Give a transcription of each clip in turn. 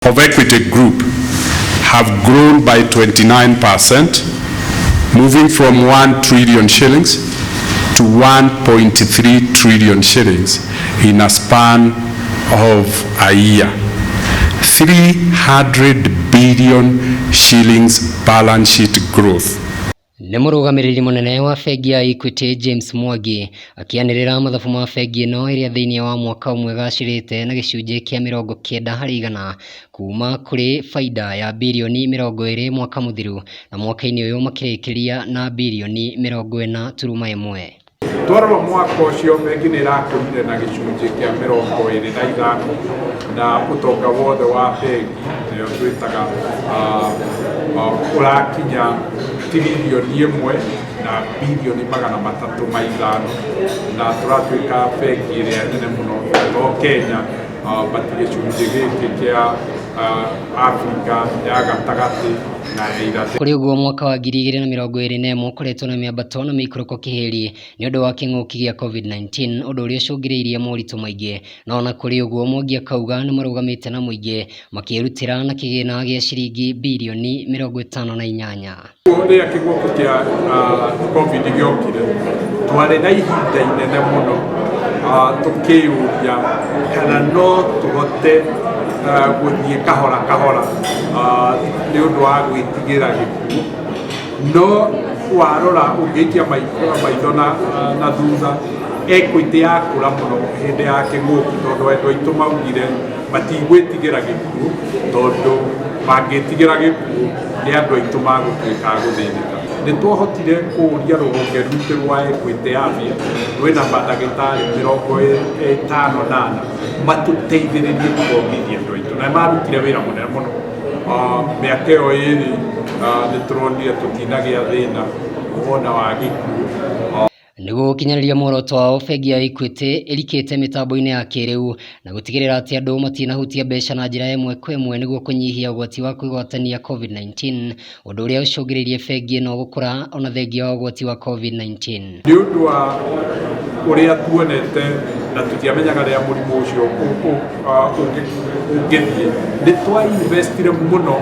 Of Equity Group have grown by 29%, moving from 1 trillion shillings to 1.3 trillion shillings in a span of a year. 300 billion shillings balance sheet growth. Nĩ mũrũgamĩrĩri mũnene wa bengi ya Equity James Mwangi akĩanĩrĩra mathabu ma bengi ĩno ĩrĩa thĩinĩ wa mwaka ũmwe ĩgacĩrĩte na gĩcunjĩ kĩa 90% kuma kũrĩ baida ya birioni 20 mwaka mũthiru na mwaka-inĩ ũyũ makĩrĩkĩria na birioni 40.1. Twarora mwaka ũcio, bengi nĩ ĩrakũrire na gĩcunjĩ kĩa 25, na ũtonga wothe wa bengi, nĩyo twĩtaga ũrakinya 1.305 tiririoni, na tũratuĩka bengi ĩrĩa nene mũno to Kenya but gĩcunjĩ gĩkĩ kĩa Afrika ya gatagatĩ na ya irathĩro. Kũrĩ ũguo, mwaka wa 2021 ũkoretwo na mĩambato na mĩikũrũko kĩhĩri nĩ ũndũ wa kĩng'ũki gĩa COVID-19, ũndũ ũrĩa ũcũngĩrĩirie moritũ maingĩ. No ona kũrĩ ũguo, Mwangi akauga nĩ marũgamĩte na mũingĩ makĩrutĩra na kĩgĩna gĩa ciringi birioni 58. Rĩrĩa kĩng'ũki kĩa COVID gĩokire, twarĩ na ihinda inene mũno tũkĩyũria kana no tũhote gũthiĩ kahora kahora nĩ ũndũ wa gwĩtigĩra gĩkuũ. No warora, ũngĩikia maitho na thutha, Equity yakũra mũno hĩndĩ ya kĩng'ũki, tondũ andũ aitũ maugire matigwĩtigĩra gĩkuũ, tondũ mangĩtigĩra gĩkuũ nĩ andũ aitũ magũtuĩka a gũthĩnĩka. Nĩ twahotire kũũria rũhonge rwitũ rwa Equity Afya, rwĩna mandagĩtarĩ 54 matũteithĩrĩrie gũthomithia andũ aitũ, na marutire wĩra mũnene mũno. Mĩaka ĩyo 2 nĩ tũronire tũtinagĩa thĩna ona wa gĩkuũ. Nĩguo gũkinyanĩria muoroto wao, bengi ya Equity ĩrikĩte mĩtambo-inĩ ya kĩrĩu na gũtigĩrĩra atĩ andũ matinahutia mbeca na njĩra ĩmwe kwa ĩmwe nĩguo kũnyihia ũgwati wa kwĩgwatania COVID-19, ũndũ ũrĩa ũcũngĩrĩirie bengi ĩno gũkũra ona thengia wa ũgwati wa COVID-19. Nĩ ũndũ wa ũrĩa tuonete na tũtiamenyaga rĩrĩa mũrimũ ũcio ũngĩthiĩ, nĩ twa investire mũno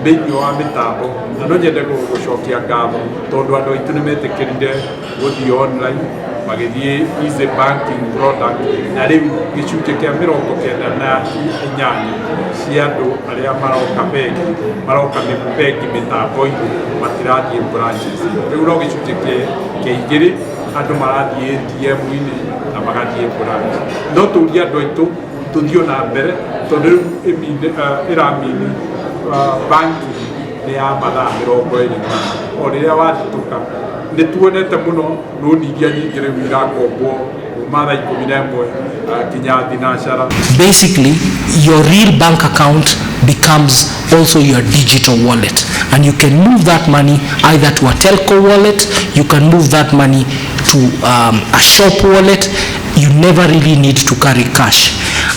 thĩinĩ wa mĩtambo, na no nyende gũcokia ngatho tondũ andũ aitũ nĩ metĩkĩrire gũthiĩ online, magĩthiĩ easy banking product, na rĩu gĩcunjĩ kĩa 98 cia andũ arĩa maroka bengi maroka bengi mĩtambo-inĩ, matirathiĩ branches. Rĩu no gĩcunjĩ kĩa 2 andũ marathiĩ ATM-inĩ na magathiĩ branch. No tũrie andũ aitũ tũthiĩ na mbere, tondũ rĩu ĩramini banking nĩ ya mathaa 24 o rĩrĩa wathitũka. Nĩ tuonete mũno rũni iria nyingĩ rĩu irakombwo kuma thaa 11 nginya thinacara. Basically, your real bank account becomes also your digital wallet. And you can move that money either to a telco wallet, you can move that money to a shop wallet. You never really need to carry cash.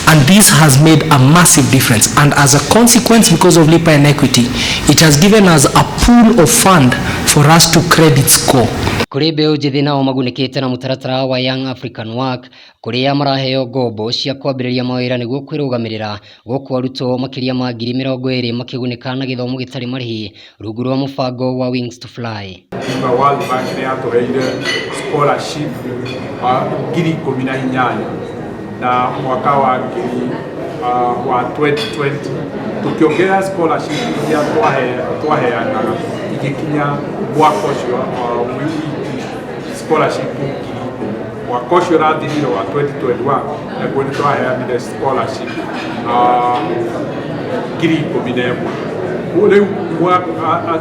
And this has made a massive difference. And as a consequence, because of Lipa and Equity, it has given us a pool of fund for us to credit score. Kũrĩ mbeũ njĩthĩ nao magunĩkĩte na mũtaratara wa Young African Work, kũrĩa maraheo ngombo cia kwambĩrĩria mawĩra nĩguo kwĩrũgamĩrĩra, gũkũ arutwo makĩria ma 20,000 makĩgunĩka na gĩthomo gĩtarĩ marĩhi rungu rwa mũbango wa Wings to Fly. Kuma World Bank nĩ yatũheire scholarship 18,000, na mwaka wa ngiri wa 2020 tũkĩongerera scholarship iria twaheanaga igĩkinya mwaka ũcio wiki scholarship 10,000. Mwaka ũcio ũrathirire wa 2021 naguo nĩ twaheanire scholarship 11,000. Rĩu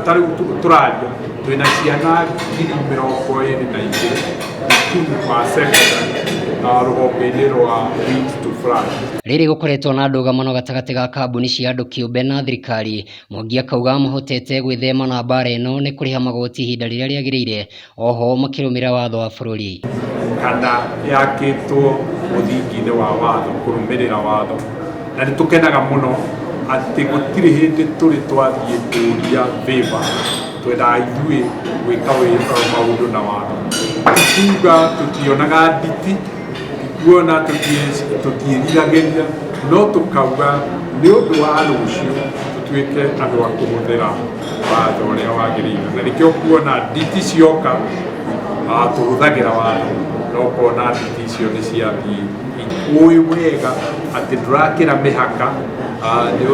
ta rĩu tũraria twĩna ciana 22,000 thukuru wa secondary rũhonge-inĩ rwa Wings to Fly. Rĩrĩ gũkoretwo na ndũgamano gatagatĩ ga kambuni cia andũ kĩũmbe na thirikari, Mwangi akauga mahotete gwĩthema na mbara ĩno nĩ kũrĩha magoti ihinda rĩrĩa rĩagĩrĩire, oho makĩrũmĩrĩra watho wa bũrũri. Kana yakĩtwo mũthingi-inĩ wa watho, kũrũmĩrĩra watho, na nĩ tũkenaga mũno atĩ gũtirĩ hĩndĩ tũrĩ twathiĩ kũria favor. Twendaga ithuĩ gwĩka maũndũ na watho. Ti kuga tũtionaga nditi, ti kuona tũtiĩriragĩria, no tũkauga Nĩ ũndũ wa rũciũ tũtuĩke andũ a kũhũthĩra watho ũrĩa wagĩrĩire, na nĩkĩo kuona nditi cioka tũhũthagĩra watho, no ũkona nditi icio nĩ ciathiĩ ũĩ wega atĩ ndũrakĩra mĩhaka, nĩ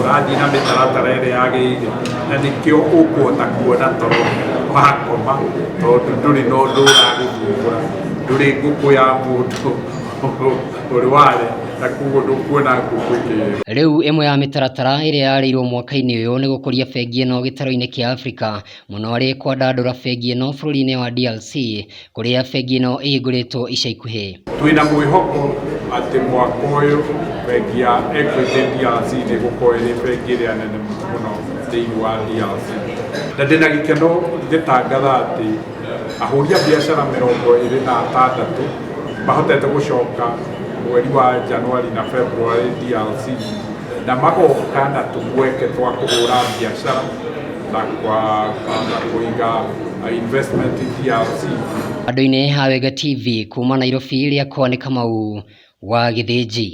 ũrathiĩ na mĩtaratara ĩrĩa yagĩrĩire, na nĩkĩo ũkũhota kuona toro wakoma, tondũ ndũrĩ na ũndũ ũragũthumbũra, ndũrĩ ngũkũ ya mũndũ ũrĩ warĩa, na koguo ndũkuona ngũkũ ĩkĩrĩra. Rĩu ĩmwe ya mĩtaratara ĩrĩa yarĩirwo mwaka-inĩ ũyũ nĩ gũkũria bengi ĩno gĩtarũ-inĩ kĩa Afrika, mũno arĩ kwandandũra bengi ĩno bũrũri-inĩ wa DRC kũrĩa bengi ĩno ĩhingũrĩtwo ica ikuhĩ. Twĩna mwĩhoko atĩ mwaka ũyũ bengi ya Equity DRC nĩ ĩgũkorwo ĩrĩ bengi ĩrĩa nene mũno thĩinĩ wa DRC. Na ndĩna gĩkeno ngĩtangatha atĩ ahũri a biacara 26 mahotete gũcoka mweri wa Januari na February DRC, na magoka na tũmweke twa kũhũra biacara na kũiga investment DRC. Andũ-inĩ a Wenga TV kuma Nairobi, rĩakwa nĩ Kamau wa Gĩthĩnji.